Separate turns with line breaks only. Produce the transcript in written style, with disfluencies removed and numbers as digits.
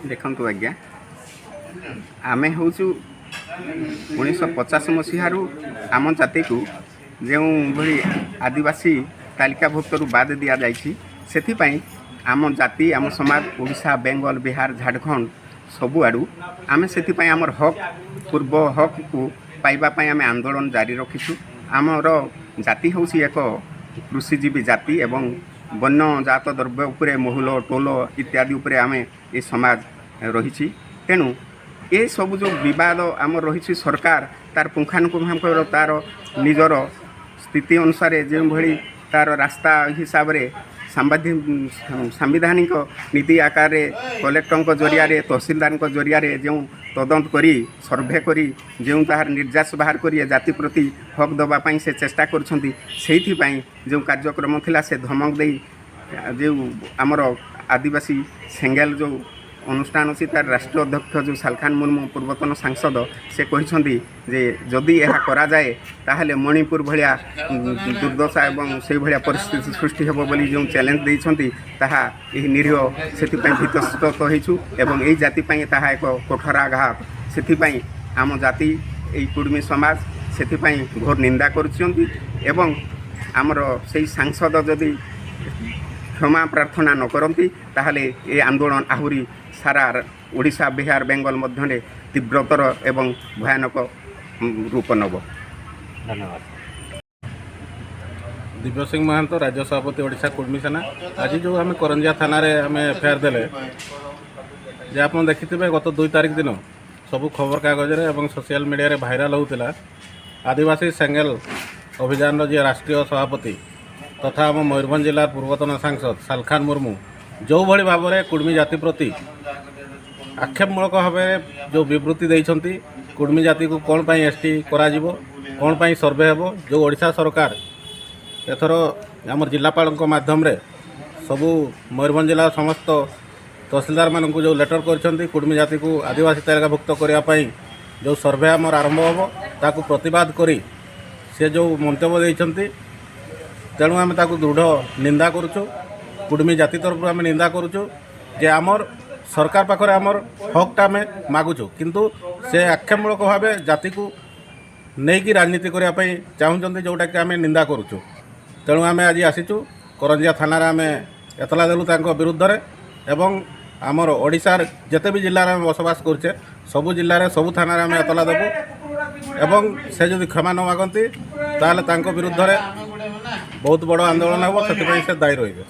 ଦେଖନ୍ତୁ ଆଜ୍ଞା, ଆମେ ହେଉଛୁ 1950 ମସିହାରୁ ଆମ ଜାତିକୁ ଯେଉଁଭଳି ଆଦିବାସୀ ତାଲିକାଭୁକ୍ତରୁ ବାଦ ଦିଆଯାଇଛି, ସେଥିପାଇଁ ଆମ ଜାତି, ଆମ ସମାଜ ଓଡ଼ିଶା, ବେଙ୍ଗଲ, ବିହାର, ଝାଡ଼ଖଣ୍ଡ ସବୁଆଡ଼ୁ ଆମେ ସେଥିପାଇଁ ଆମର ହକ୍, ପୂର୍ବ ହକ୍କୁ ପାଇବା ପାଇଁ ଆମେ ଆନ୍ଦୋଳନ ଜାରି ରଖିଛୁ। ଆମର ଜାତି ହେଉଛି ଏକ କୃଷିଜୀବୀ ଜାତି ଏବଂ ବନ୍ୟଜାତ ଦ୍ରବ୍ୟ ଉପରେ, ମହୁଲ, ଟୋଲ ଇତ୍ୟାଦି ଉପରେ ଆମେ ଏ ସମାଜ ରହିଛି। ତେଣୁ ଏସବୁ ଯେଉଁ ବିବାଦ ଆମର ରହିଛି, ସରକାର ତାର ପୁଙ୍ଖାନୁପୁଙ୍ଖ ତାର ନିଜର ସ୍ଥିତି ଅନୁସାରେ ଯେଉଁଭଳି ତାର ରାସ୍ତା ହିସାବରେ ସାମ୍ବିଧାନିକ ନୀତି ଆକାରରେ କଲେକ୍ଟରଙ୍କ ଜରିଆରେ, ତହସିଲଦାରଙ୍କ ଜରିଆରେ ଯେଉଁ ତଦନ୍ତ କରି, ସର୍ଭେ କରି, ଯେଉଁ ତାହାର ନିର୍ଯାସ ବାହାର କରି ଏ ଜାତି ପ୍ରତି ହକ୍ ଦେବା ପାଇଁ ସେ ଚେଷ୍ଟା କରୁଛନ୍ତି, ସେଇଥିପାଇଁ ଯେଉଁ କାର୍ଯ୍ୟକ୍ରମ ଥିଲା, ସେ ଧମକ ଦେଇ ଯେଉଁ ଆମର ଆଦିବାସୀ ସେଙ୍ଗେଲ ଯେଉଁ ଅନୁଷ୍ଠାନ ଅଛି, ତାର ରାଷ୍ଟ୍ରୀୟ ଅଧ୍ୟକ୍ଷ ଯେଉଁ ସାଲଖାନ ମୁର୍ମୁ, ପୂର୍ବତନ ସାଂସଦ, ସେ କହିଛନ୍ତି ଯେ ଯଦି ଏହା କରାଯାଏ, ତାହେଲେ ମଣିପୁର ଭଳିଆ ଦୁର୍ଦ୍ଦଶା ଏବଂ ସେଇଭଳିଆ ପରିସ୍ଥିତି ସୃଷ୍ଟି ହେବ ବୋଲି ଯେଉଁ ଚ୍ୟାଲେଞ୍ଜ ଦେଇଛନ୍ତି, ତାହା ଏହି ନିରୀହ ସେଥିପାଇଁ ଭୀତତ୍ରସ୍ତ ହେଇଛୁ ଏବଂ ଏଇ ଜାତି ପାଇଁ ତାହା ଏକ କଠୋରାଘାତ। ସେଥିପାଇଁ ଆମ ଜାତି, ଏଇ କୁଡ଼ମୀ ସମାଜ ସେଥିପାଇଁ ଘୋର ନିନ୍ଦା କରୁଛନ୍ତି ଏବଂ ଆମର ସେଇ ସାଂସଦ ଯଦି କ୍ଷମା ପ୍ରାର୍ଥନା ନ କରନ୍ତି, ତାହେଲେ ଏ ଆନ୍ଦୋଳନ ଆହୁରି ସାରା ଓଡ଼ିଶା, ବିହାର, ବେଙ୍ଗଲ ମଧ୍ୟରେ ତୀବ୍ରତର ଏବଂ ଭୟାନକ ରୂପ ନେବ।
ଧନ୍ୟବାଦ।
ଦିବ୍ୟ ସିଂ ମହାନ୍ତ, ରାଜ୍ୟ ସଭାପତି, ଓଡ଼ିଶା କୁର୍ମୀ ସେନା। ଆଜି ଯେଉଁ ଆମେ କରଞ୍ଜିଆ ଥାନାରେ ଆମେ ଏଫଆଇଆର୍ ଦେଲେ ଯେ ଆପଣ ଦେଖିଥିବେ, ଗତ 2 ତାରିଖ ଦିନ ସବୁ ଖବରକାଗଜରେ ଏବଂ ସୋସିଆଲ ମିଡ଼ିଆରେ ଭାଇରାଲ ହେଉଥିଲା, ଆଦିବାସୀ ସେଙ୍ଗେଲ ଅଭିଯାନର ଯିଏ ରାଷ୍ଟ୍ରୀୟ ସଭାପତି ତଥା ଆମ ମୟୂରଭଞ୍ଜ ଜିଲ୍ଲାର ପୂର୍ବତନ ସାଂସଦ ସାଲଖାନ ମୁର୍ମୁ ଯେଉଁଭଳି ଭାବରେ କୁର୍ମୀ ଜାତି ପ୍ରତି ଆକ୍ଷେପମୂଳକ ଭାବରେ ଯେଉଁ ବିବୃତ୍ତି ଦେଇଛନ୍ତି, କୁର୍ମୀ ଜାତିକୁ କ'ଣ ପାଇଁ ଏସ୍ ଟି କରାଯିବ, କ'ଣ ପାଇଁ ସର୍ଭେ ହେବ, ଯେଉଁ ଓଡ଼ିଶା ସରକାର ଏଥର ଆମର ଜିଲ୍ଲାପାଳଙ୍କ ମାଧ୍ୟମରେ ସବୁ ମୟୂରଭଞ୍ଜ ଜିଲ୍ଲାର ସମସ୍ତ ତହସିଲଦାରମାନଙ୍କୁ ଯେଉଁ ଲେଟର୍ କରିଛନ୍ତି, କୁର୍ମୀ ଜାତିକୁ ଆଦିବାସୀ ତାଲିକାଭୁକ୍ତ କରିବା ପାଇଁ ଯେଉଁ ସର୍ଭେ ଆମର ଆରମ୍ଭ ହେବ, ତାକୁ ପ୍ରତିବାଦ କରି ସେ ଯେଉଁ ମନ୍ତବ୍ୟ ଦେଇଛନ୍ତି, ତେଣୁ ଆମେ ତାକୁ ଦୃଢ଼ ନିନ୍ଦା କରୁଛୁ। କୁଡ଼ମୀ ଜାତି ତରଫରୁ ଆମେ ନିନ୍ଦା କରୁଛୁ ଯେ ଆମର ସରକାର ପାଖରେ ଆମର ହକ୍ଟା ଆମେ ମାଗୁଛୁ, କିନ୍ତୁ ସେ ଆକ୍ଷେପମୂଳକ ଭାବେ ଜାତିକୁ ନେଇକି ରାଜନୀତି କରିବା ପାଇଁ ଚାହୁଁଛନ୍ତି, ଯେଉଁଟାକି ଆମେ ନିନ୍ଦା କରୁଛୁ। ତେଣୁ ଆମେ ଆଜି ଆସିଛୁ, କରଞ୍ଜିଆ ଥାନାରେ ଆମେ ଏତଲା ଦେଲୁ ତାଙ୍କ ବିରୁଦ୍ଧରେ ଏବଂ ଆମର ଓଡ଼ିଶାର ଯେତେ ବି ଜିଲ୍ଲାରେ ଆମେ ବସବାସ କରୁଛେ, ସବୁ ଜିଲ୍ଲାରେ, ସବୁ ଥାନାରେ ଆମେ ଏତଲା ଦେବୁ ଏବଂ ସେ ଯଦି କ୍ଷମା ନ ମାଗନ୍ତି, ତାହେଲେ ତାଙ୍କ ବିରୁଦ୍ଧରେ ବହୁତ ବଡ଼ ଆନ୍ଦୋଳନ ହେବ। ସେଥିପାଇଁ ସେ ଦାୟୀ ରହିବେ।